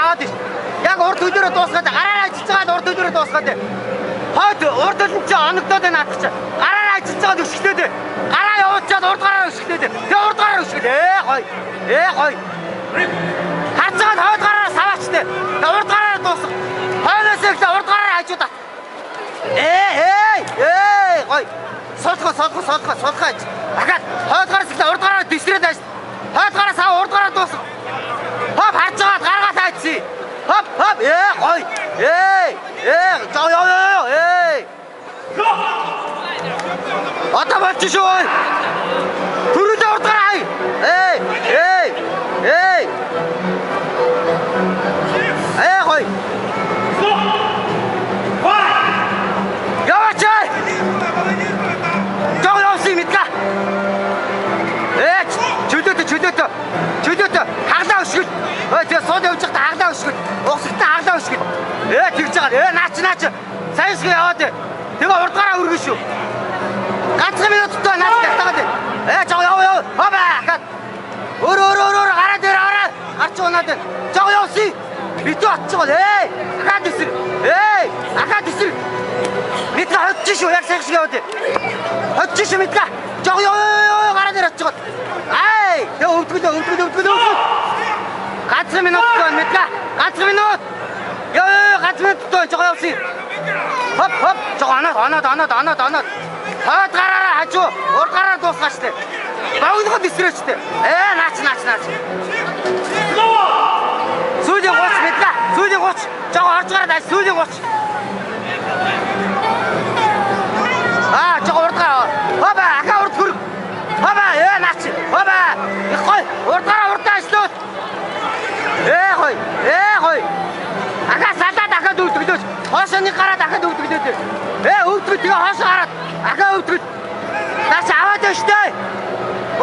аваад ш. Яг урд төлөөрөө дуусгаад гараараа ажиллаж байгаад урд төлөөрөө дуусгаад. Хойд урд төл нь чи оногдоод байна наадах чи. Гараараа ажиллаж байгаад өшгөлөөд. Гараа явуулчаад урд гараараа өшгөлөөд. Тэгээ урд гараараа өшгөл. Ээ гой. Ээ гой. Харж байгаад хойд гараараа саваачтай. Тэгээ урд гараараа дуусга. Хойноос ихлэ урд гараараа хажуу тат. Ээ ээ ээ гой. Суулгаа суулгаа суулгаа суулгаа. Дахиад хойд гараас ихлэ урд гараараа дисрээд ааш. Хойд гараас аа урд гараа дуусга. Хоп харж байгаад гаргаа таачи. Хоп хоп ээ гой. Ээ ээ жоо ёо ёо ээ. Одоо болчих шүү. Төрөлөө урд гараа хай. Ээ ээ ээ. Ээ гой. Яваач. Жоо явсан мэдла. Ээ чөлөөтө чөлөөтө. Чөлөөтө хаглаа өшгөл. Ой тэгээ сууд явж байхдаа хаглаа өшгөл. Угсагтаа хаглаа өшгөл. Ээ тэгж байгаа. Ээ наач наач. Сайн шиг яваад. Тэгээ урд гараа өргөн шүү. Ганцхан минуттай наач татаад. Ээ жоо яв яв. Хобаа хахад. Өөр өөр өөр өөр гараа дээр аваа. Гарч унаад. Жоо явсан. Битүү атчих бол. Ээ ахаад эсэр. Ээ ахаад эсэр. Мэдла hodж шүү. Яг сайн шиг яваад. Hodж шүү мэдла. Жоо яв яв гараа дээр атчих бол. Ай, тэгээ өвдгөл өвдгөл өвдгөл өвдгөл. Ганцхан минут байна мэдла. Ганцхан минут. Яа, ганц минут жоо явсан. Хоп хоп, жоо оноод оноод оноод оноод оноод. Хойд гараараа хажуу, урд гараараа дуусгаач тээ. Богиноход эсрээч тээ. Ээ, наач наач наач. Сүүлийн 30 мэдла. Сүүлийн 30. Жоо орж гараад ай сүүлийн 30. Аа, жоо урд гараа. Хоп, ахаа урд хөрг. Хоп, ээ наач. Хоп. Их гой, урд гараа урдаа ажиллуул. Ээ гой, ээ гой. Ахаа салаад ахаад өвдгөлөөч. Хоошоо нэг гараад ахаад өвдгөлөөд. Ээ өвдгөл тэгээ хоошоо гараад ахаа өвдгөл. Наач аваад байна штэ.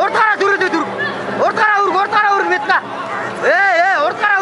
Урд гараа төрөөдөө төрөг. Урд гараа өрг, урд гараа өрг мэднэ. Ээ ээ урд гараа